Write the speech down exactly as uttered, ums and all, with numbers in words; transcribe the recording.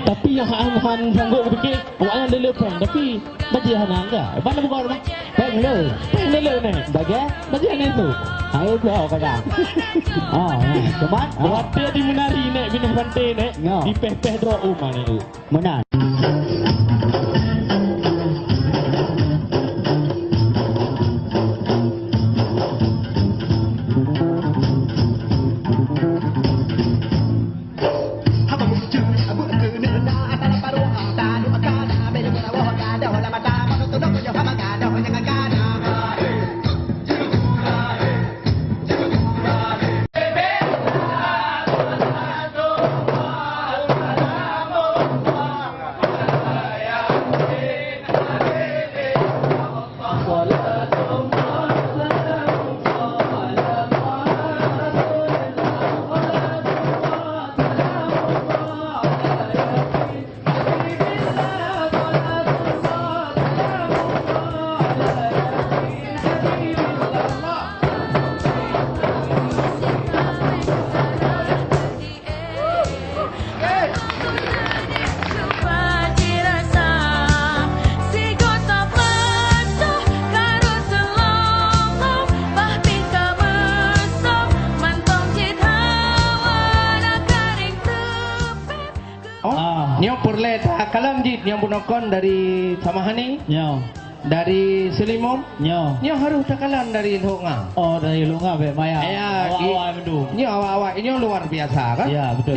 Tapi nyang han, han sanggup kupike, awaknyan le-le péng, tapi bajèe hana enggak. Bagaimana buka rumah? Péng le. Péng le-le nèh. Bagaimana? Bajèe nèh tu. Hai bro, kadang. Ah, nah, cuman, ah. Watèe di Menari nèh, Binoh Pantai nèh, nyo. Dipéh-péh droe uma nèh. Meunan. Oh, ah. Nyoe peureulèe takalon jih, nyoe bunoe kon dari Samahani. Nyoe. Dari Seulimum. Nyoe. Nyoe harôh takalon dari Lhok Nga. Oh, dari Lhok Nga bèk maya. Ya, awak-awak mandum. Nyoe awak-awak, nyoe luar biasa kan? Ya, betul.